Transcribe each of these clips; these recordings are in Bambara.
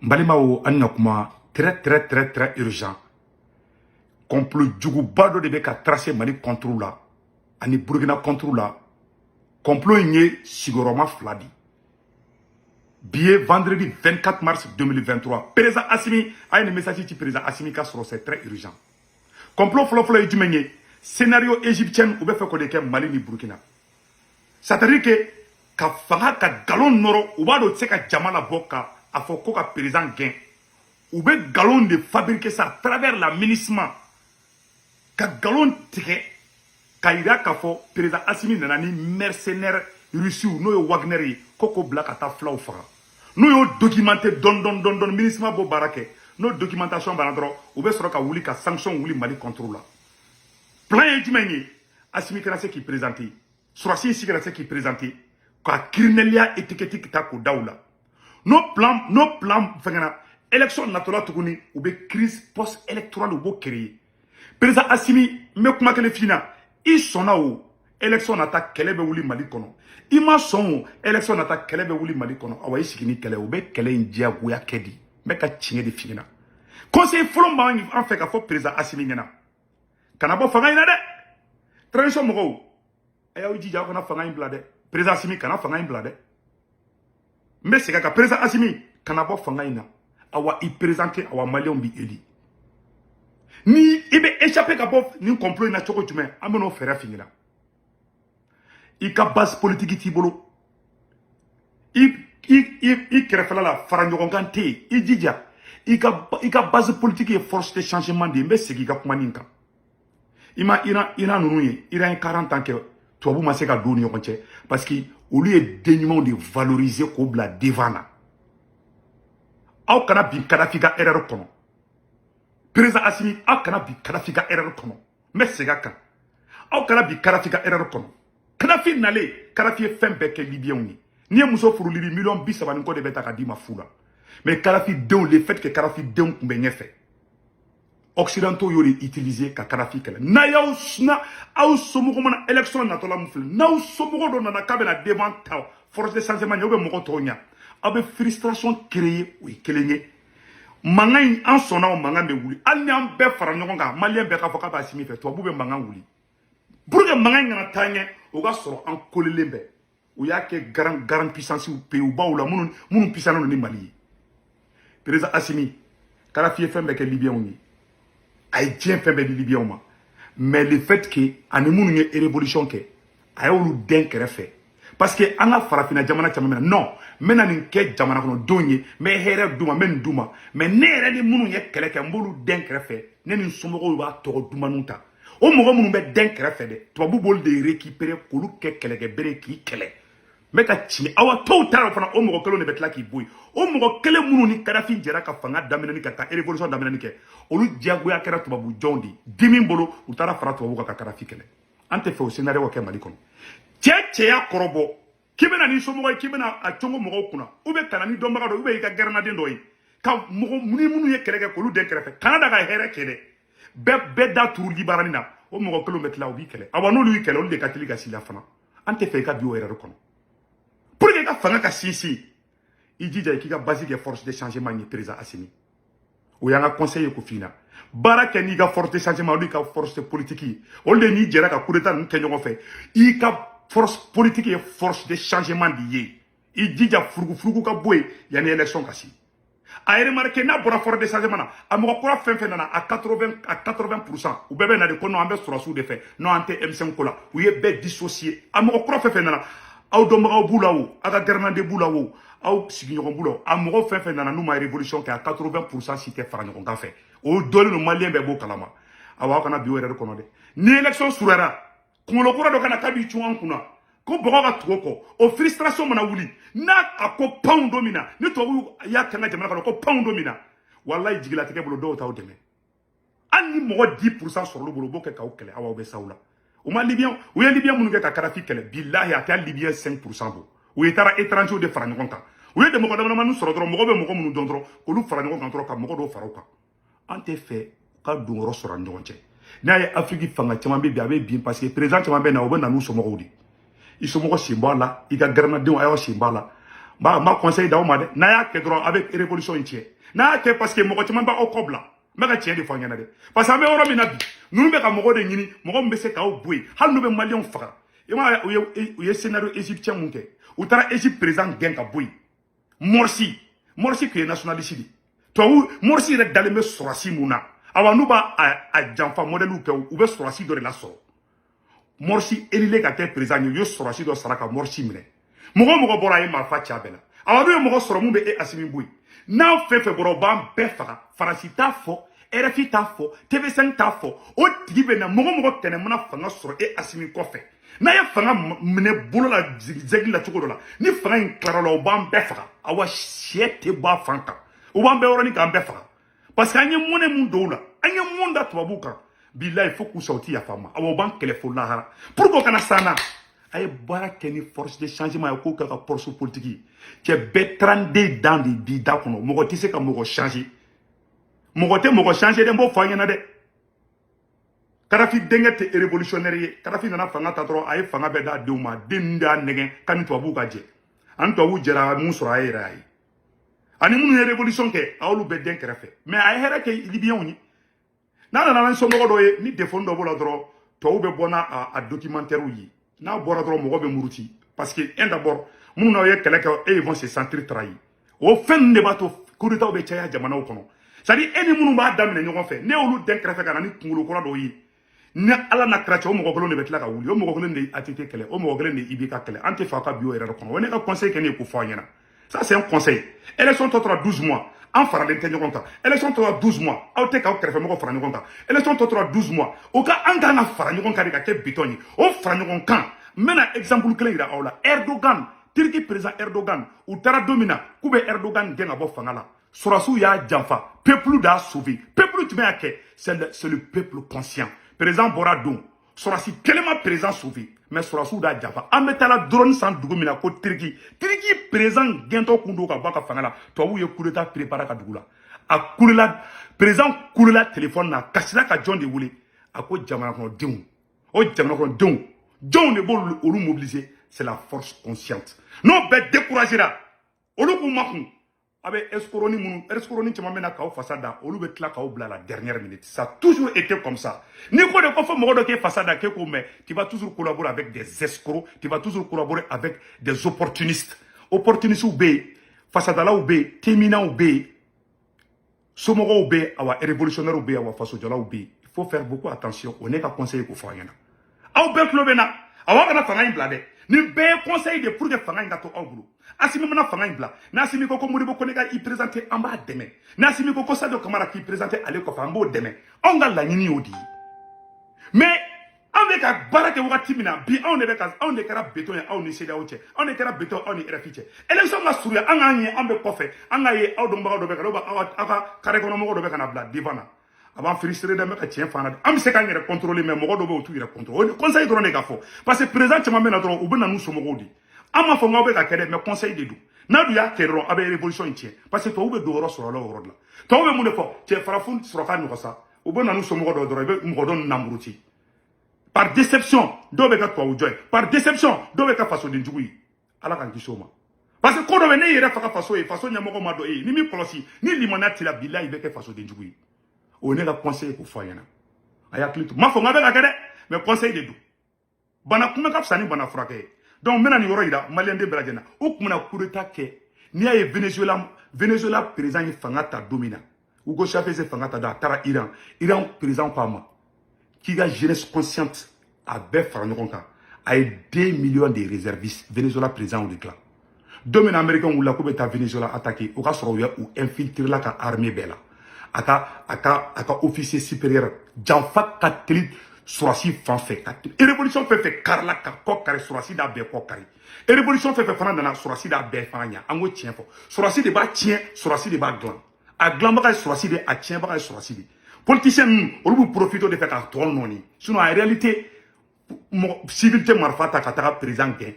N balimaw, an na kuma très très très très urgent. Complot juguba dɔ de bɛ ka tracer Mali contre la ani Burukina contre la. Complot in ye sigiyɔrɔma fila de. Bi ye vendredi 24 mars 2023. Président Assimi, a ye nin message ci président Assimi ka sɔrɔ, c'est très urgent. Complot fɔlɔfɔlɔ ye jumɛn ye? Scénario égyptien, u bɛ fɛ k'o de kɛ Mali ni Burukina, c'est à dire que ka fanga ka nkalon nɔrɔ. U b'a dɔn u tɛ se ka jama labɔ ka a fɔ ko ka président gɛn. U bɛ nkalon de fabriquer ça à travers la MINUSMA, ka nkalon tigɛ ka yira k'a fɔ président Assimi nana ni mercenaire russiw, n'o ye Wagner ye, ko k'o bila ka taa filaw faga. N'u y'o documenté dɔɔni dɔɔni dɔɔni dɔɔni, MINUSMA b'o baara kɛ. N'o documentation banna dɔrɔn, u bɛ sɔrɔ ka wuli ka sanction wuli Mali contre la. Plan ye jumɛn ye? Assimi kana se k'i présenter, sɔrɔdasi si kana se k'i présenter, ka criminel étiquette ta k'o da u la. N'o plan, n'o plan fɛngɛna, élection natɔla tuguni, u bɛ crise post électorale, u b'o créer. Président Assimi, n bɛ kuma kelen f'i ɲɛna: i sɔnna o, élection nata, kɛlɛ bɛ wuli Mali kɔnɔ. I ma sɔn o, élection nata, kɛlɛ bɛ wuli Mali kɔnɔ. Awa, i sigi ni kɛlɛ, u bɛ kɛlɛ in diyagoya kɛ di. N bɛ ka tiɲɛ de f'i ɲɛna. Conseil fɔlɔ b'an fɛ ka fɔ président Assimi ɲɛna: kana bɔ fanga in na dɛ. Transition mɔgɔw, a y'aw jija, aw kana fanga in bila dɛ. Président Assimi, kana fanga in bila dɛ. N bɛ segin a kan: président Assimi, kana bɔ fanga in na. Awa, i présenté, awa, maliyɛnw b'i éli. Ni i bɛ échapper ka bɔ nin complot in na cogo jumɛn, an bɛ n'o fɛɛrɛ f'i ɲɛna. I ka base politique t'i bolo, i kɛrɛfɛla la, fara ɲɔgɔn kan tɛ yen. I jija, i ka base politique ye force de changement de ye. N bɛ segin i ka kuma nin kan. I ma Iran ninnu ye? Iran ye 40 ans kɛ, tubabu ma se ka don u ni ɲɔgɔn cɛ, parce que olu ye den ɲumanw de valoriser k'o bila devant na. Aw kana bin Kadafi ka erreur kɔnɔ. Président Assimi, aw kana bin Kadafi ka erreur kɔnɔ. N bɛ segin a kan: aw kana bin Kadafi ka erreur kɔnɔ. Kadafi nalen, Kadafi ye fɛn bɛɛ kɛ Libyɛnw ye. N'i ye muso furu Libi, miliyɔn 30 ni kɔ de bɛ ta ka d'i ma fu la. Mais Kadafi denw, le fait que Kadafi denw tun bɛ ɲɛfɛ, occidentaux y'o de utiliser ka Kadafi kɛlɛ. N'a y'aw na aw somɔgɔ mana élection natɔla mun filɛ, n'aw somɔgɔ dɔ nana k'a bɛna devant ta force de changement ɲɛ, ou bien mɔgɔ tɔw ɲɛ, aw bɛ frustration créer. O ye kelen ye. Mankan in, an sɔnna o, mankan bɛ wuli. Hali ni an bɛɛ fara ɲɔgɔn kan, maliyɛn bɛɛ k'a fɔ k'a b'a Assimi fɛ, tubabu bɛ mankan wuli. Pour que mankan in kana taa ɲɛ, o ka sɔrɔ an kolelen bɛɛ. U y'a kɛ grand grande puissance pays baw la, minnu puissant don ni Mali ye. Président Assimi, Kadafi ye fɛn bɛɛ kɛ Libyɛnw ye, a ye diɲɛ fɛn bɛɛ di Libyɛnw ma. Mais le fait que ani minnu ye révolution kɛ, a y'olu den kɛrɛfɛ, parce que an ka farafinna jamana caman bɛ na, non, n bɛna nin kɛ jamana kɔnɔdenw ye, n bɛ hɛrɛ d'u ma, n bɛ nin d'u ma, mais ne yɛrɛ ni minnu ye kɛlɛ kɛ, n b'olu den kɛrɛfɛ. Ne ni n somɔgɔw b'a tɔgɔ dumaniw ta. O mɔgɔ minnu bɛ den kɛrɛfɛ dɛ, tubabu b'olu de récupérer k'olu kɛ kɛlɛkɛbere k'i kɛlɛ. N bɛ ka tiɲɛ. Awa, tɔw ta fana, o mɔgɔ kelen de bɛ tila k'i bɔ yen. O mɔgɔ kelen minnu ni Kadafi jɛra ka fanga daminɛni kɛ, ka révolution daminɛni kɛ, olu diyagoya kɛra tubabu jɔnw de dimi bolo, u taara fara tubabu kan ka Kadafi kɛlɛ. An tɛ fɛ o scénario ka kɛ Mali kɔnɔ. Cɛ cɛya kɔrɔbɔ k'i bɛna ni somɔgɔ ye, k'i bɛna a congo mɔgɔw kunna, ou bien ka na ni dɔnbaga dɔ, ou bien i ka gɛrɛnaden dɔ ye, ka mɔgɔ ni minnu ye kɛlɛ kɛ, k'olu den kɛrɛfɛ, kana da ka hɛrɛ kɛ dɛ. Bɛɛ bɛɛ da turu libarani na, o mɔgɔ kelen bɛ tila u b'i kɛlɛ. Awa, n'olu y'i kɛlɛ, olu de ka teli ka s'i la fana. An tɛ fɛ i ka bi o yɛrɛ kɔnɔ. Pour que i ka fanga ka sinsin, i jija i k'i ka base kɛ force de changement ye. Président Assimi, o y'an ka conseil ye ko f'i ɲɛna. Baara kɛ n'i ka force de changement, olu ka force politique ye, olu de n'i jɛra ka coup d'état ninnu kɛ ɲɔgɔn fɛ. I ka force politique ye force de changement de ye. I jija, furugufurugu ka bɔ yen yanni élection ka se. A ye remarqué, n'a bɔra force de changement na, a mɔgɔ kura fɛn fɛn nana, a 80, a 80 %, u bɛɛ bɛ na de ko non, an bɛ sɔrɔsiw de fɛ, non, an tɛ M5 ko la. U ye bɛɛ dissocier. A mɔgɔ kura fɛn fɛn nana, aw dɔnbagaw b'u la o, aw ka gɛrɛnanden b'u la o, aw sigiɲɔgɔn b'u la o, a mɔgɔ fɛn fɛn nana n'u ma révolution kɛ, a 80 % si tɛ fara ɲɔgɔn kan fɛ. O dɔnnen don, maliyɛn bɛɛ b'o kalama. Awa, aw kana bi o yɛrɛ de kɔnɔ dɛ. Ni élection surunyara, kunkolo kura dɔ kana k'a b'i cun an kunna ko bɔgɔ ka tugu kɔ, o frustration mana wuli n'a a ko panw don min na, ni tubabu y'a kɛ an ka jamana kɔnɔ ko panw don min na, walayi, jigilatigɛ bolo, dɔw t'aw dɛmɛ. Hali ni mɔgɔ 10 % sɔrɔ olu bolo, u b'o kɛ k'aw kɛlɛ. Aw bɛ s'aw la. U ma Libyen, u ye Libyen minnu kɛ ka Kadafi kɛlɛ, bilahi, a tɛ Libyen 5 % bɔ. U ye taara étranger de fara ɲɔgɔn kan. U ye mɔgɔ damadamanin sɔrɔ dɔrɔn, mɔgɔ bɛ mɔgɔ minnu dɔn dɔrɔn, k'olu fara ɲɔgɔn kan dɔrɔn, ka mɔgɔ dɔw fara u kan. An tɛ fɛ u ka don yɔrɔ sɔrɔ an ni ɲɔgɔn cɛ. N'a ye Afiriki fanga caman bɛ bi, a bɛ bin, parce que président caman bɛ na, u bɛ na n'u somɔgɔw de. I somɔgɔ sen bɔ a la, i ka gɛrɛnadenw, a y'aw sen bɔ a la. N b'a conseil d'aw ma dɛ. N'a y'a kɛ dɔrɔn, a bɛ révolution in tiɲɛ. N'a y'a kɛ, parce que mɔgɔ caman b'aw kɔ bila. N bɛ ka tiɲɛ de fɔ aw ɲɛna dɛ, parce que an bɛ yɔrɔ min na bi, ninnu bɛ ka mɔgɔ de ɲini, mɔgɔ min bɛ se k'aw bɔ yen, hali n'u bɛ Maliyɛnw faga. I m'a ye, u ye scénario égyptien mun kɛ? U taara Égypte président gɛn ka bɔ yen, Morsi. Morsi tun ye nationaliste de. Tubabu, Morsi yɛrɛ dalen bɛ sɔrɔsi mun na? Awa, n'u b'a a janfa modèle kɛ, u bɛ sɔrɔsi dɔ de lasɔrɔ. Morsi élile ka kɛ président ye, u ye sɔrɔsi dɔ sara ka Morsi minɛ. Mɔgɔ o mɔgɔ bɔra, a ye marifa ci a bɛɛ la. Awa, n'u ye mɔgɔ sɔrɔ mun bɛ e Asimi bɔ yen, n'an fɛn fɛn bɔra, u b'an bɛɛ faga. Faransi t'a fɔ, RFI t'a fɔ, TV5 t'a fɔ. O tigi bɛ na, mɔgɔ mɔgɔ tɛnɛ mana fanga sɔrɔ e Asimi kɔfɛ, n'a ye fanga minɛ bolo la, zigzag la cogo dɔ la, ni fanga in tilara la, u b'an bɛɛ faga. Awa, sɛ tɛ bɔ a fan kan, u b'an bɛɛ yɔrɔnin k'an bɛɛ faga, parce que an ye mɔnɛ mun don u la, an ye mun da tubabuw kan. Bilayi, fo k'u sa, u ti yafa ma. Awa, u b'an kɛlɛ fo lahara pour que o kana s'an na. A ye baara kɛ ni force de changement ye, k'o kɛ ka force politique ye. Cɛ bɛɛ 32 dan de b'i da kɔnɔ. Mɔgɔ tɛ se ka mɔgɔ changer, mɔgɔ tɛ mɔgɔ changer dɛ. N b'o fɔ an ɲɛna dɛ. Kadafi denkɛ tɛ révolutionnaire ye. Kadafi nana fanga ta dɔrɔn, a ye fanga bɛɛ d'a denw ma. Den ninnu de y'a nɛgɛn k'a ni tubabuw ka jɛ. Ani tubabuw jɛra, a mun sɔrɔ a ye yɛrɛ? A ye ani minnu ye révolution kɛ, a y'olu bɛɛ den kɛrɛfɛ. Mais a ye hɛrɛ kɛ Libiyɛnw ye. N'a nana ni somɔgɔ dɔ ye, ni défaut dɔ b'o la dɔrɔn, tubabuw bɛ bɔ n'a a documentaire ye. N'a bɔra dɔrɔn, mɔgɔ bɛ muruti, parce que un, d'abord, minnu n'aw ye kɛlɛ kɛ, e, ils vont se sentir trahis. O fɛn ninnu de b'a to coup d'état bɛ caya jamanaw kɔnɔ. C'est à dire, e ni minnu b'a daminɛ ɲɔgɔn fɛ, ne y'olu den kɛrɛfɛ ka na ni kunkolo kura dɔw ye, ni Ala na kira cɛ, o mɔgɔ kelen de bɛ tila ka wuli, o mɔgɔ kelen de ye ATT kɛlɛ, o mɔgɔ kelen de ye IBK kɛlɛ. An tɛ fɛ aw ka bi o yɛrɛ de kɔnɔ. O ne ka conseil kɛ ne ye k'o fɔ aw ɲɛna. Ça, c'est un conseil. Élection tɔ tora 12 mois, an faralen tɛ ɲɔgɔn kan. Élection tora 12 mois, aw tɛ k'aw kɛrɛfɛmɔgɔ fara ɲɔgɔn kan. Élection tɔ tora 12 mois, o ka an kan ka fara ɲɔgɔn kan de ka kɛ béton ye. O fara ɲɔgɔn kan, n bɛna exemple kelen yira aw la. Erdogan, Turki président Erdogan, u taara don min na k'u bɛ Erdogan gɛn ka bɔ fanga la, sɔrɔsiw y'a janfa, peuple d'a sauvé. Peuple jumɛn y'a kɛ? C'est le peuple conscient. Président bɔra don, sɔrɔsi kelen ma président sauvé, mais sɔrɔsiw d'a janfa. An bɛ taa la drone san dugu min na ko Turki. Turki président gɛntɔ kun don ka bɔ a ka fanga la, tubabuw ye coup d'état préparé ka dugu la. A kulela, président kulela téléphone na, a kasira ka jɔn de wele? A ko jamana kɔnɔdenw. O jamana kɔnɔdenw, jɔnw de b'olu olu mobiliser? C'est la force consciente. N'o bɛɛ découragera, olu k'u makun. A bɛ escroc ni minnu, escroc ni caman bɛ na k'aw fasa da, olu bɛ tila k'aw bila la dernière minute. Ça a toujours été comme ça. N'i ko de ko fɔ mɔgɔ dɔ k'e fasa da, k'e k'o mɛn, tu vas toujours collaborer avec des escrocs, tu vas toujours collaborer avec des opportunistes. Opportunistes bɛ yen, fasadalaw bɛ yen, teminaw bɛ yen, somɔgɔw bɛ yen, awa, révolutionnaires bɛ yen, awa, fasojɔlaw bɛ yen. Il faut faire beaucoup attention. O ne ka conseil k'o fɔ aw ɲɛna. Aw bɛɛ tulo bɛ na. Awa, kana fanga in bila dɛ. Nin bɛɛ ye conseil de pour que fanga in ka to aw bolo. Asimi mana fanga in bila, n'Asimi ko ko Modibo Kone ka i présenter, an b'a dɛmɛ. N'Asimi ko ko Sadio Kamara k'i présenter ale kɔfɛ, an b'o dɛmɛ. Anw ka laɲini y'o de ye. Mais an bɛ ka baara kɛ wagati min na bi, anw de bɛ ka, anw de kɛra béton ye aw ni CEDEAO cɛ, anw de kɛra béton aw ni RFI cɛ. Élection ka surunya, an k'an ye, an bɛ kɔfɛ, an k'a ye aw dɔnbaga dɔ bɛ ka na, aw ka carré kɔnɔ mɔgɔ dɔ bɛ ka na bila devant na. A b'an frustré dɛ. N bɛ ka tiɲɛ fɔ an na. An bɛ se k'an yɛrɛ contrôler, mais mɔgɔ dɔw bɛ yen, u t'u yɛrɛ contrôler. O conseil dɔrɔn de ka fɔ, parce que président caman bɛ na dɔrɔn, u bɛ na n'u somɔgɔw de ye. An m'a fɔ k'aw bɛ ka kɛ dɛ, mais conseil de don. N'a dun y'a kɛ dɔrɔn, a bɛ révolution in tiɲɛ, parce que tubabu bɛ don yɔrɔ sɔrɔ la o yɔrɔ de la. Tubabu bɛ mun de fɔ? Cɛ farafin sɔrɔ ka nɔgɔ sa, u bɛ na n'u somɔgɔ dɔw dɔrɔn, i bɛ mɔgɔ dɔ namuruti par déception. Dɔw bɛ kɛ tubabu jɔ ye par déception, dɔw bɛ kɛ fasoden jugu ye. Ala k'an kisi o ma, parce que ko dɔ bɛ ne yɛrɛ faga faso ye, faso ɲɛmɔgɔ ma dɔn e ye. Ni min kɔlɔsi, ni limaniya t'i la, bilahi, i bɛ kɛ fasoden jugu ye. O ye ne ka conseil k'o fɔ a ɲɛna. A y'a hakili to. N m'a fɔ n k'a bɛ ka kɛ dɛ, mais conseil de don. Bana kunbɛ ka fisa ni bana furakɛ ye. Donc n bɛna nin yɔrɔ yira Maliyɛn den bɛɛ lajɛlen na. U tun bɛna coup d'état kɛ. N'i y'a ye Venezuela, Venezuela président ye fanga ta don min na, Hugo Chavez ye fanga ta don, a taara Iran. Iran président ko a ma k'i ka jeunesse consciente a bɛɛ fara ɲɔgɔn kan. A ye 2 millions de réservistes Venezuela président de dilan. Don min na Américain wulila k'u bɛ taa Venezuela attaquer, o ka sɔrɔ u ye u infiltrer la ka armée bɛɛ la. A ka officier supérieur, janfa ka teli sɔrɔsi fan fɛ ka révolution fɛn fɛn karila ka kɔ kari, sɔrɔsi d'a bɛɛ kɔ kari. Révolution fɛn fɛn fana nana, sɔrɔsi d'a bɛɛ fana ɲa. An ko tiɲɛ fɔ, sɔrɔsi de b'a tiɲɛ, sɔrɔsi de b'a dilan. A dilanbaga ye sɔrɔsi de, a tiɲɛbaga ye sɔrɔsi de. Politicien ninnu, olu b'u profiter de fɛ k'a tɔ nɔɔni. Sinon, en réalité, mɔgɔ civil tɛ marifa ta ka taga président gɛn,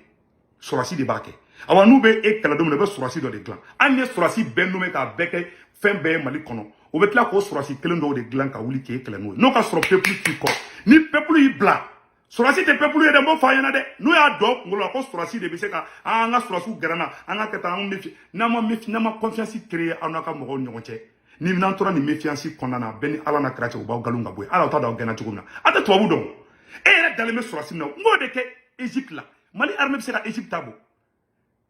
sɔrɔsi de b'a kɛ. Awa, n'u bɛ e kɛlɛ don min na, u bɛ sɔrɔsi dɔ de dilan. Hali ni ye sɔrɔsi bɛɛ nommé k'a bɛɛ kɛ fɛn bɛɛ ye Mali kɔnɔ, o bɛ tila k'o sɔrɔsi kelen dɔw de dilan ka wuli k'e kɛlɛ n'o ye. N'o ka sɔrɔ peuple t'i kɔ, ni peuple y'i bila Sɔrɔsi tɛ peuple ye dɛ, n b'o fɔ a ɲɛna dɛ. N'u y'a dɔn kunkolo la ko sɔrɔsi de bɛ se ka an ka sɔrɔsiw gɛrɛ na, an ka kɛ tan, an méfier, n'an ma confiance créer aw n'a ka mɔgɔw ni ɲɔgɔn cɛ, ni n'an tora nin méfiance kɔnɔna na, bɛɛ ni Ala n'a kira cɛ, u b'aw galon ka bɔ yen. Ala, aw t'a dɔn aw gɛnna cogo min na, aw tɛ tubabu dɔn. E yɛrɛ dalen bɛ sɔrɔsi min na, n k'o de kɛ Égypte la. Mali armée bɛ se ka Égypte ta bɔ.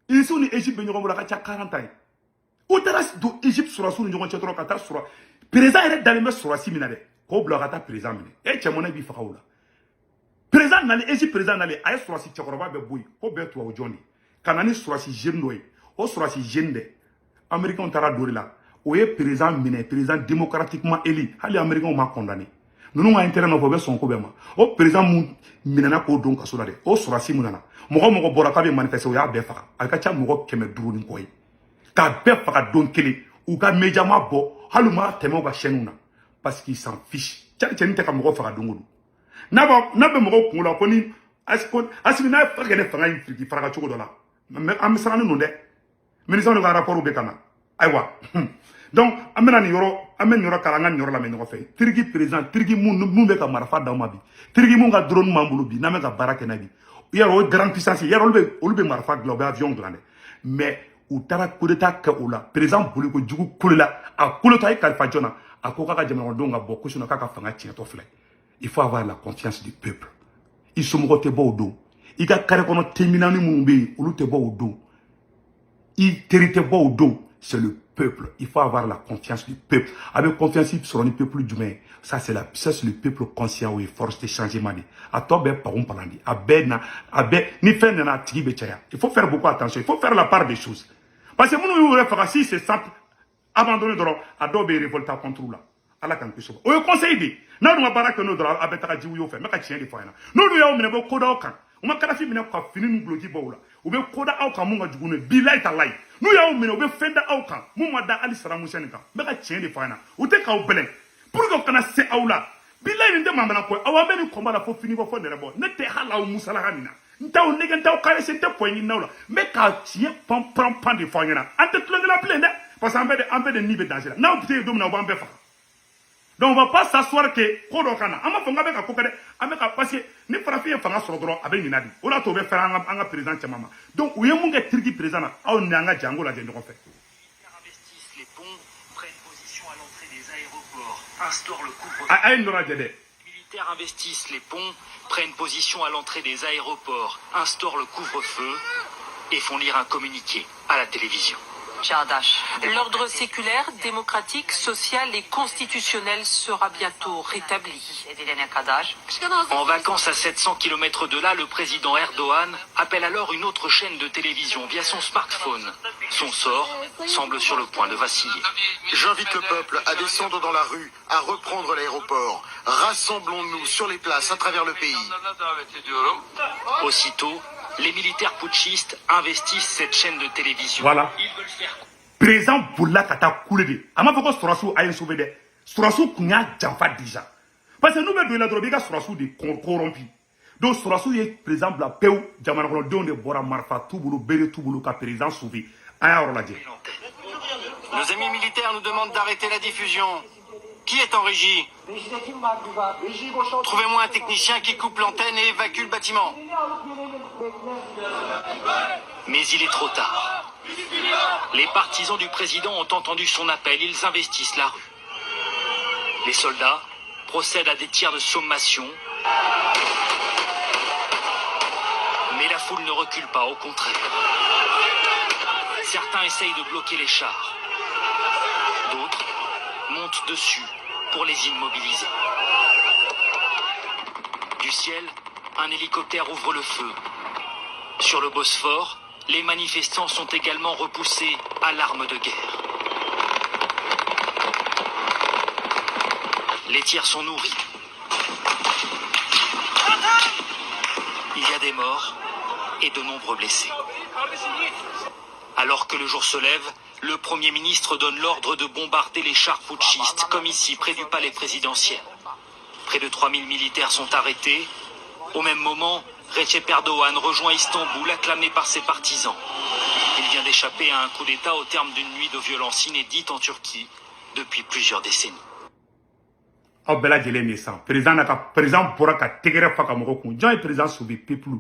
Irisiw ni Égypte bɛ ɲɔgɔn bolo, a ka ca 40 ans ye. U taara don Égypte sɔrɔsiw ni ɲɔgɔn cɛ dɔrɔn ka taa sɔrɔ président yɛrɛ dalen bɛ sɔrɔsi min na dɛ, k'o bila ka taa président minɛ. E cɛ, mɔnɛ b'i faga o la. Président nalen, Égypte président nalen, a ye sɔrɔsi cɛkɔrɔba bɛɛ bɔ yen ko bɛɛ tubabu jɔn de ka na ni sɔrɔsi jeune dɔ ye. O sɔrɔsi jeune dɛ, Américains taara don de la, o ye président minɛ, président démocratiquement élu. Hali Américains ma condamné. Ninnu ka intérêt nɔfɛ, u bɛ sɔn ko bɛɛ ma. O président mun minɛna k'o don kaso la dɛ, o sɔrɔsi mun nana, mɔgɔ mɔgɔ bɔra k'a bɛ manifester, o y'a bɛɛ faga. A ka ca mɔgɔ 500 ni kɔ ye, k'a bɛɛ faga don kelen. U ka média ma bɔ, hali u ma tɛmɛ u ka chaîne na, parce qu'ils s'en fichent. Cɛ, cɛnin tɛ ka mɔgɔ faga don o don. N'a bɛ mɔgɔw kunkolo la ko ni Asimi n'a ye fa kɛ ne fanga in firiki faraka cogo dɔ la, mais an bɛ siran ninnu dɛ. Ministre ka rapport bɛ ka na. Ayiwa, donc an bɛna nin yɔrɔ, an bɛ nin yɔrɔ kalan, an ka nin yɔrɔ lamɛn ɲɔgɔn fɛ. Turki président, Turki mun bɛ ka marifa d'aw ma bi, Turki mun ka drone b'an bolo bi, n'an bɛ ka baara kɛ n'a bi, yarɔ o ye grande puissance. Yarɔ olu bɛ marifa dilan, u bɛ avion dilan dɛ. Mais u taara coup d'état kɛ o la. Président boli ko jugu kulela, a kuletɔ, a ye kalifa jɔn na? A ko k'a ka jamanadenw ka bɔ ko sinon k'a ka fanga tiɲɛtɔ filɛ. Il faut avoir la confiance du peuple. I somɔgɔw tɛ bɔ o don, i ka carré kɔnɔ teminani minnu bɛ yen, olu tɛ bɔ o don, i teri tɛ bɔ o don. C'est le peuple. Il faut avoir la confiance du peuple. A bɛ confiance sɔrɔ ni peuple jumɛn ye? Ça, c'est le peuple conscient. O ye force de changement de. A tɔ bɛɛ pagun palan de. A bɛɛ na, a bɛɛ ni fɛn nana, a tigi bɛ caya. Il faut faire beaucoup attention, il faut faire la part des choses, parce que minnu y'u yɛrɛ faga, s'ils se sentent abandonnés dɔrɔn, a dɔw bɛ révolter contre la. Ala k'an kisi. O ye conseil de ye. N'a dun ka baara kɛ n'o dɔrɔn, a bɛ taga jiw fɛ. N bɛ ka tiɲɛ de fɔ a ɲɛna. N'olu y'aw minɛ, bɛ ko d'aw kan. U ma Kadafi minɛ ka fini ni guloki bɔ u la, u bɛ ko da aw kan mun ka jugu n'o ye. Bilayi talayi, n'u y'aw minɛ, u bɛ fɛn da aw kan mun ma da hali Saddam Hussein kan. N bɛ ka tiɲɛ de fɔ a ɲɛna. U tɛ k'aw bɛlɛn pour que u kana se aw la. Bilayi, nin tɛ manamana ko ye. Aw, an bɛ nin kɔnba la fo fini bɔ, fo nɛrɛ bɔ. Ne tɛ hali aw musalaha nin na, n t'aw nɛgɛ, n t'aw caressé, n tɛ kɔ ɲini n'aw la. N bɛ ka tiɲɛ pan pan pan de fɔ aw ɲɛna. An tɛ tulonkɛ la bilen dɛ, parce que an bɛɛ de ni bɛ danger la. N'aw tɛ yen don min na, u b'an bɛɛ faga. Donc on va pas s'asseoir que ko dɔ ka na. An b'a fɔ n k'an bɛ ka ko kɛ dɛ, an bɛ ka, parce que ni farafin ye fanga sɔrɔ dɔrɔn, a bɛ ɲina de. O de y'a to u bɛ fɛrɛ an ka président caman ma. Donc u ye mun kɛ Turki président na? Aw ni an ka jango lajɛ ɲɔgɔn fɛ. Investissent les ponts, prennent position à l'entrée des aéroports, instaurent le couvre-feu. A ye nin yɔrɔ lajɛ dɛ. Les militaires investissent les ponts, prennent position à l'entrée des aéroports, instaurent le couvre-feu et font lire un communiqué à la télévision. L'ordre séculaire, démocratique, social et constitutionnel sera bientôt rétabli. En vacances à 700 km de là, le président Erdogan appelle alors une autre chaîne de télévision via son smartphone. Son sort semble sur le point de vaciller. J'invite le peuple à descendre dans la rue, à reprendre l'aéroport. Rassemblons-nous sur les places à travers le pays. Aussitôt, les militaires putschistes investissent cette chaîne de télévision. Voilà. Ils veulent faire Président bolila ka taa kule de. A m'a fɔ ko sɔrɔsiw a ye n sauver dɛ. Sɔrɔsiw kun y'a janfa déjà, parce que n'u bɛ don i la dɔrɔn, u b'i ka sɔrɔsiw de corrompi. Donc sɔrɔsiw ye président bila pewu. Jamana kɔnɔdenw de bɔra, marifa t'u bolo, bere t'u bolo, ka président sauver. An y'a yɔrɔ lajɛ. Nos amis militaires nous demandent d'arrêter la diffusion. Qui est en régie? Trouvez-moi un technicien qui coupe l'antenne et évacue le bâtiment. Mais il est trop tard. Les partisans du président ont entendu son appel, ils investissent la rue. Les soldats procèdent à des tirs de sommation. Mais la foule ne recule pas, au contraire. Certains essayent de bloquer les chars. D'autres montent dessus pour les immobiliser. Du ciel, un hélicoptère ouvre le feu. Sur le Bosphore, les manifestants sont également repoussés à l'arme de guerre. Les tirs sont nourris. Il y a des morts et de nombreux blessés. Alors que le jour se lève, le Premier ministre donne l'ordre de bombarder les chars putschistes, comme ici, près du palais présidentiel. Près de 3000 militaires sont arrêtés. Au même moment, Recep Erdogan rejoint Istanbul, acclamé par ses partisans. Il vient d'échapper à un coup d'État au terme d'une nuit de violence inédite en Turquie depuis plusieurs décennies. Aw bɛɛ lajɛlen de san président n'a ka président bɔra ka tɛgɛrɛ fa ka mɔgɔ kun. Jɔn ye président sauver? Peuple,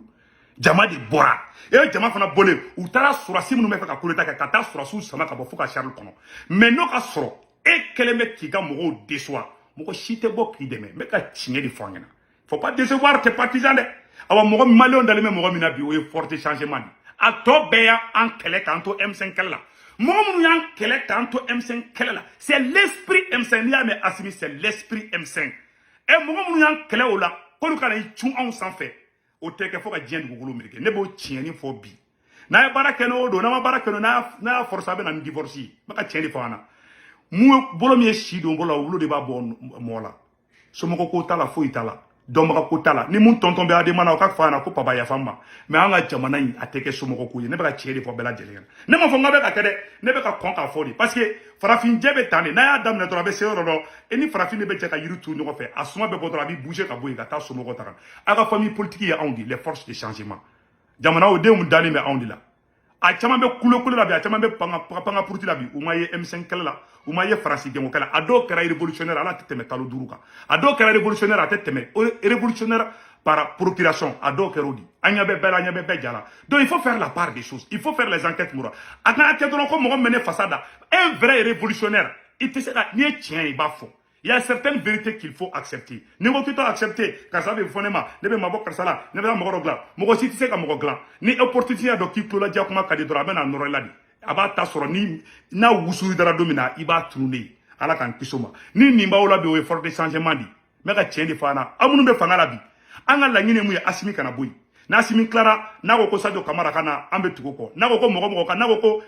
jama de bɔra. E jama fana bɔlen, u taara sɔrɔsi minnu bɛ fɛ ka coup d'état kɛ, ka taa sɔrɔsiw sama ka bɔ fo ka char kɔnɔ. Mais n'o ka sɔrɔ e kɛlen bɛ k'i ka mɔgɔw déçoit, mɔgɔ si tɛ bɔ k'i dɛmɛ. N bɛ ka tiɲɛ de fɔ an ɲɛna. Faut pas décevoir tes partisans dɛ. Awa, mɔgɔ maliyɛnw dalen bɛ mɔgɔ min na bi, o ye force changement de. A tɔ bɛɛ y'an kɛlɛ k'an to M5 kɛlɛ la. Mɔgɔ minnu y'an kɛlɛ k'an to M5 kɛlɛ la, c'est l'esprit M5. N'i y'a mɛn Assimi, c'est l'esprit M5. Ɛ, mɔgɔ minnu y'an kɛlɛ o la, k'olu ka na i cun anw sanfɛ, o tɛ kɛ fo ka diɲɛ dugukolo meleke. Ne b'o tiɲɛni fɔ bi. N'a ye baara kɛ n'o don, n'a ma baara kɛ n'o, n'a y'a forcer, a bɛ na ni divorce ye. N bɛ ka tiɲɛ de fɔ an na. Mun bolo min ye si don bolo la, o bolo de b'a bɔ mɔgɔ la. Somɔgɔ ko t'a la, foyi t'a la, dɔnbaga ko t'a la. Ni mun tɔntɔn bɛ adema na, o ka fɔ a ɲɛna ko papa, yafa n ma. Mais an ka jamana in, a tɛ kɛ somɔgɔ ko ye. Ne bɛ ka tiɲɛ de fɔ bɛɛ lajɛlen ɲɛna. Ne ma fɔ n k'a bɛ ka kɛ dɛ, ne bɛ ka kɔn k'a fɔ de, parce que farafinjɛ bɛ tan de. N'a y'a daminɛ dɔrɔn, a bɛ se yɔrɔ dɔ, e ni farafin de bɛ jɛ ka yiri turu ɲɔgɔn fɛ. A suma bɛ bɔ dɔrɔn, a bɛ bouger ka bɔ yen ka taa somɔgɔ ta kan. Aw ka famille politique ye anw de, les forces de changement. Jamana o denw dalen bɛ anw de la. A caman bɛ kule kule la bi, a caman bɛ panga panga puruti la bi. U ma ye M5 kɛlɛ la, u ma ye Faransi gɛnko kɛlɛ. A dɔw kɛra révolutionnaire, ala tɛ tɛmɛ kalo 5 kan. A dɔw kɛra révolutionnaire, a tɛ tɛmɛ révolutionnaire par procuration. A dɔw kɛra o di. An ɲɛ bɛ bɛɛ la, an ɲɛ bɛ bɛɛ ja la. Donc il faut faire la part des choses, il faut faire les enquêtes morales. A kana kɛ dɔrɔn ko mɔgɔ min bɛ ne fasa da. Un vrai révolutionnaire, i tɛ se ka, n'i ye tiɲɛ ye, i b'a fɔ. Il y a certaines vérités qu'il faut accepter. Ni ko k'i t'o accepter, karisa bɛ fɔ ne ma, ne bɛ mabɔ karisa la, ne bɛ taa mɔgɔ dɔ dilan. Mɔgɔ si tɛ se ka mɔgɔ dilan. Ni opportunité y'a dɔn k'i tulo ladiya kuma ka di dɔrɔn, a bɛ na nɔrɔ i la de. A b'a ta sɔrɔ ni n'a wusuli dara don min na, i b'a tunu ne ye. Ala k'an kisi o ma. Ni nin b'aw la bi, o ye force de changement de ye. N bɛ ka tiɲɛ de fɔ an na. Aw minnu bɛ fanga la bi, an ka laɲini ye mun ye? Assimi kana bɔ yen. N'Assimi tilara, n'a ko ko Sadio Kamara ka na, an bɛ tugu kɔ. N'a ko ko mɔgɔ mɔgɔ ka, n'a ko ko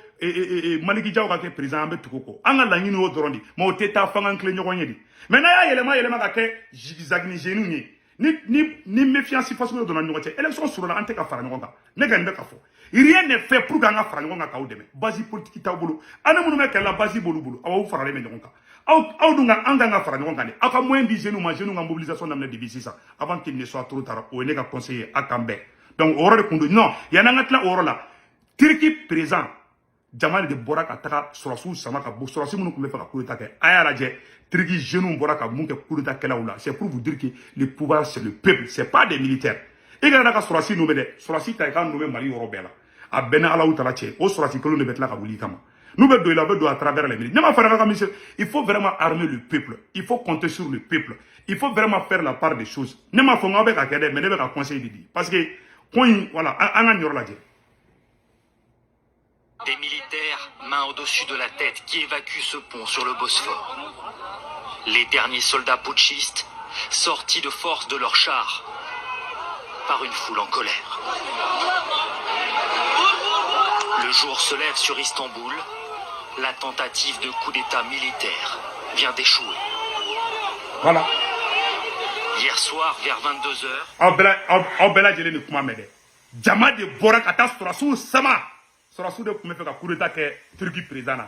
Maliki Jaw ka kɛ président, an bɛ tugu kɔ. An ka laɲini y'o dɔrɔn de, mais o tɛ taa f'an k'an tilen ɲɔgɔn ye de. Mais n'a y'a yɛlɛma yɛlɛma ka kɛ zigzag ni jeunes ye, ni méfiance fasugu donna ɲɔgɔn cɛ, élection sɔrɔla, an tɛ ka fara ɲɔgɔn kan. Ne ka nin bɛ ka fɔ, rien n'est fait pour qu'an ka fara ɲɔgɔn kan k'aw dɛmɛ. Base politique t'aw bolo. An ni minnu bɛ kɛlɛ la, base b'olu bolo. Aw faralen bɛ ɲɔgɔn kan. Aw dun ka an kan ka fara ɲɔgɔn kan de. Aw ka moyen di jeunes ma, jeunes ka mobilisation daminɛ depuis sisan, avant qu'il ne soit trop tard. O ye ne ka conseil ye. A k'an bɛn. Donc o yɔrɔ de kun don. Non, yan'an ka tila o yɔrɔ la, Turki président, jama de bɔra ka taga sɔrɔsiw sama ka bɔ, sɔrɔsi minnu tun bɛ fɛ ka coup d'état kɛ. A y'a lajɛ, Turki jeunes bɔra ka mun kɛ coup d'état kɛlaw la. C'est pour vous dire que le pouvoir, c'est le peuple, c'est pas des militaires. I kana ka sɔrɔsi nommé dɛ, sɔrɔsi ta i ka nommé Mali yɔrɔ bɛɛ la. A bɛɛ ni Alahu Taala cɛ, o sɔrɔsi kelen de bɛ tila ka wuli i kama. N'u bɛ don i la, u bɛ don à travers les militaires. Ne m'a fɔ ka monsieur, il faut vraiment armer le peuple, il faut compter sur le peuple, il faut vraiment faire la part des choses. Ne m'a fɔ n k'aw bɛ ka kɛ dɛ, mais ne bɛ ka conseil de di, parce que ko in, voilà, an ka nin yɔrɔ lajɛ. Des militaires, mains au-dessus de la tête, qui évacuent ce pont sur le Bosphore. Les derniers soldats putschistes, sortis de force de leur char par une foule en colère. Le jour se lève sur Istanbul. La tentative de coup d'État militaire vient d'échouer. Voilà. Hier soir, vers 22h, Aw bɛɛ lajɛlen ni kuma mɛn dɛ. Jama de bɔra ka taa sɔrɔsiw sama. Sɔrɔsiw de tun bɛ fɛ ka coup d'état kɛ Turki président na.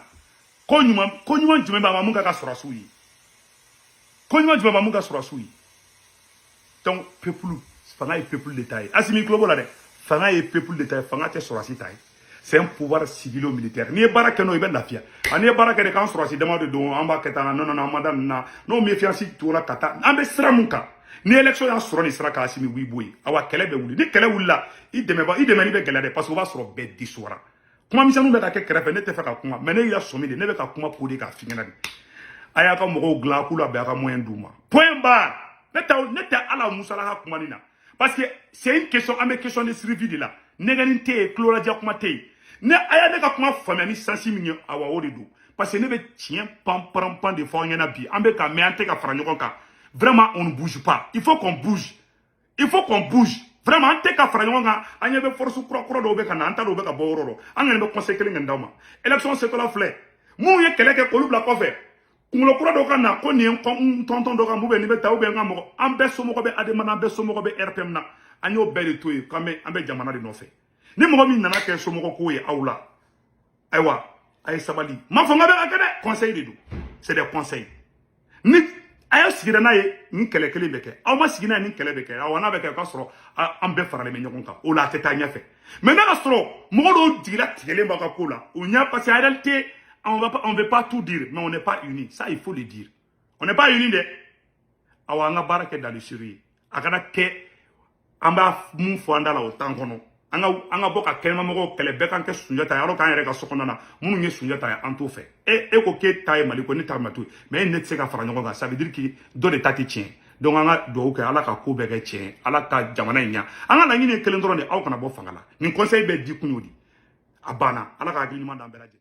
Ko ɲuman, ko ɲuman jumɛn b'a ma mun ka ka sɔrɔsiw ye? Ko ɲuman jumɛn b'a mun ka sɔrɔsiw ye? Donc peuple, fanga ye peuple de ta ye. Assimi tulo b'o la dɛ. Fanga ye peuple de ta ye, fanga tɛ sɔrɔsi ta ye. C'est un pouvoir civilo-militaire. N'i ye baara kɛ n'o ye, i bɛ lafiya. Ani ye baara kɛ de k'an sɔrɔsi dama de don, an b'a kɛ tan. Non, non, non, an ma da nin na. N'o méfiance tora ka taa, an bɛ sira mun kan, ni élection y'a sɔrɔ nin sira kan, Assimi w'i bɔ yen. Awa, kɛlɛ bɛ wuli. Ni kɛlɛ wulila, i dɛmɛba, i dɛmɛni bɛ gɛlɛya dɛ, parce que o b'a sɔrɔ bɛɛ déçoira. Kuma misɛnninw bɛ ka kɛ kɛrɛfɛ, ne tɛ fɛ ka kuma, mais ne y'a sɔmi de, ne bɛ ka kuma ko de k'a f'i ɲɛna de. A y'a ka mɔgɔw dilan, k'u labɛn, a ka moyen d'u ma, point barre. Ne tɛ ala musala ka kuma nin na, parce que c'est une question, an bɛ question de survie de la. Nɛgɛnni tɛ yen, tulolajɛ kuma tɛ yen. Ne a y'a ne ka kuma faamuya ni sens min ye, awa, o de don, parce que ne bɛ tiɲɛ pan pan pan de fɔ aw ɲɛna bi. An bɛ ka mɛ, an tɛ ka fara ɲɔgɔn kan. Vraiment, on ne bouge pas. Il faut qu'on bouge, il faut qu'on bouge vraiment. An tɛ ka fara ɲɔgɔn kan. An ɲɛ bɛ force kura kura dɔw bɛ ka na, an t'a dɔn u bɛ ka bɔ yɔrɔ dɔ. An kɔni bɛ conseil kelen kɛ d'aw ma. Élection setɔla filɛ, minnu ye kɛlɛ kɛ k'olu bila kɔfɛ, kunkolo kura dɔw ka na ko nin ye n tɔntɔn dɔ ka mun bɛ nin bɛ ta ou bien n ka mɔgɔ. An bɛɛ somɔgɔ bɛ ADEMA na, an bɛɛ somɔgɔ bɛ RPM na. An y'o bɛɛ de to yen k'an bɛ, an bɛ jamana de nɔfɛ. Ni mɔgɔ min nana kɛ somɔgɔ ko ye aw la, ayiwa, a ye sabali. N m'a fɔ n ka bɛ ka kɛ dɛ, conseil de don, c'est des conseils. Ni a y'a sigira n'a ye, nin kɛlɛ kelen bɛ kɛ. Aw ma sigi n'a ye, nin kɛlɛ bɛ kɛ. Awɔ, n'a bɛ kɛ, o ka sɔrɔ an bɛɛ faralen bɛ ɲɔgɔn kan, o la a tɛ taa ɲɛfɛ. Mais n'a ka sɔrɔ mɔgɔ dɔw jigila tigɛlen b'aw ka ko la, o ɲɛ, parce que en réalité, on va pas, on veut pas tout dire, mais on n'est pas unis. Ça, il faut le dire, on n'est pas unis dɛ. Awa, an ka baara kɛ dans le sérieux. A kana kɛ an b'a mun fɔ an da la, o t'an kɔnɔ. An ka bɔ ka kɛnɛmamɔgɔw kɛlɛ, bɛɛ k'an kɛ Sunjata ye, alors k'an yɛrɛ ka so kɔnɔna na, minnu ye Sunjata ye, an t'o fɛ. E ko k'e ta ye Mali ko, ne ta ma to, mais e ne tɛ se ka fara ɲɔgɔn kan. Ça veut dire que dɔ de ta tɛ tiɲɛ. Donc an ka dugawu kɛ, Ala ka ko bɛɛ kɛ tiɲɛ, Ala ka jamana in ɲa. An ka laɲini ye kelen dɔrɔn de, aw kana bɔ fanga la. Nin conseil bɛɛ di kun y'o de. A banna. Ala ka hakili ɲuman d'an bɛɛ lajɛlen.